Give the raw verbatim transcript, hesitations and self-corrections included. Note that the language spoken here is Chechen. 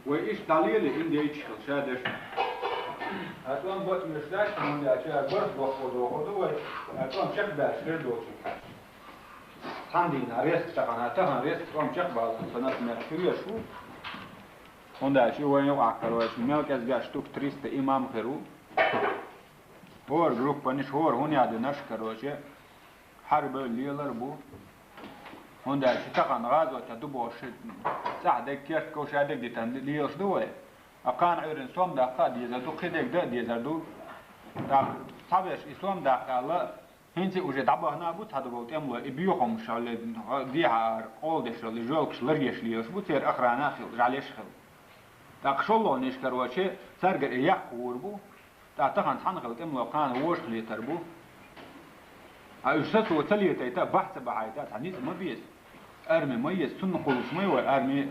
Вай иштта дӀалеле, индейцаш хила ша деш. А тӀом бакъ меш дац, хӀунда аьлча барт боккхо дохо ду вай, а тӀом чекхбаьлча хир доцург хьаьж. Цхьан дийнахьа резко тахана, тахан резко тӀом чекхбаьлча, сан ас мех хир еш ву. ХӀунда аьлча вайн юкъахь, короче, мел кӀезга штук триста имам хир ву. ХӀора группанаш, хӀора хӀун яь динарш, короче, хьарбевлла лелар бу. ХӀунда аьлча тахан гӀазота ду бохуш, цӀахь дерг керт говш а дерг дитан лелаш ду вай. А кхана Ӏуьйранна сом даккха а дезар ду, кхидерг дан а дезар ду. ТӀаккха цхьаберш и сом даккха аьлла, хӀинца а уже дӀабахана а бу цхьадолу тӀемалой, и боьхамаш дехьа ара къола деш йолу, и жоьлкаш ларъеш лелаш бу, церан охрана а хилла, жӀаьлеш а хилла. ТӀаккха шолгӀанаш, короче, цаьргара и яккха гӀур бу. ТӀаккха тахана цхьана хилла тӀемалой кхана вожах летар бу. Ткъа уьш сацо ца летайта, бахь ца бахьайта, цхьа ницкъ ма беза. Арми ма еза, цунна кхуллуш ма ю вай арми.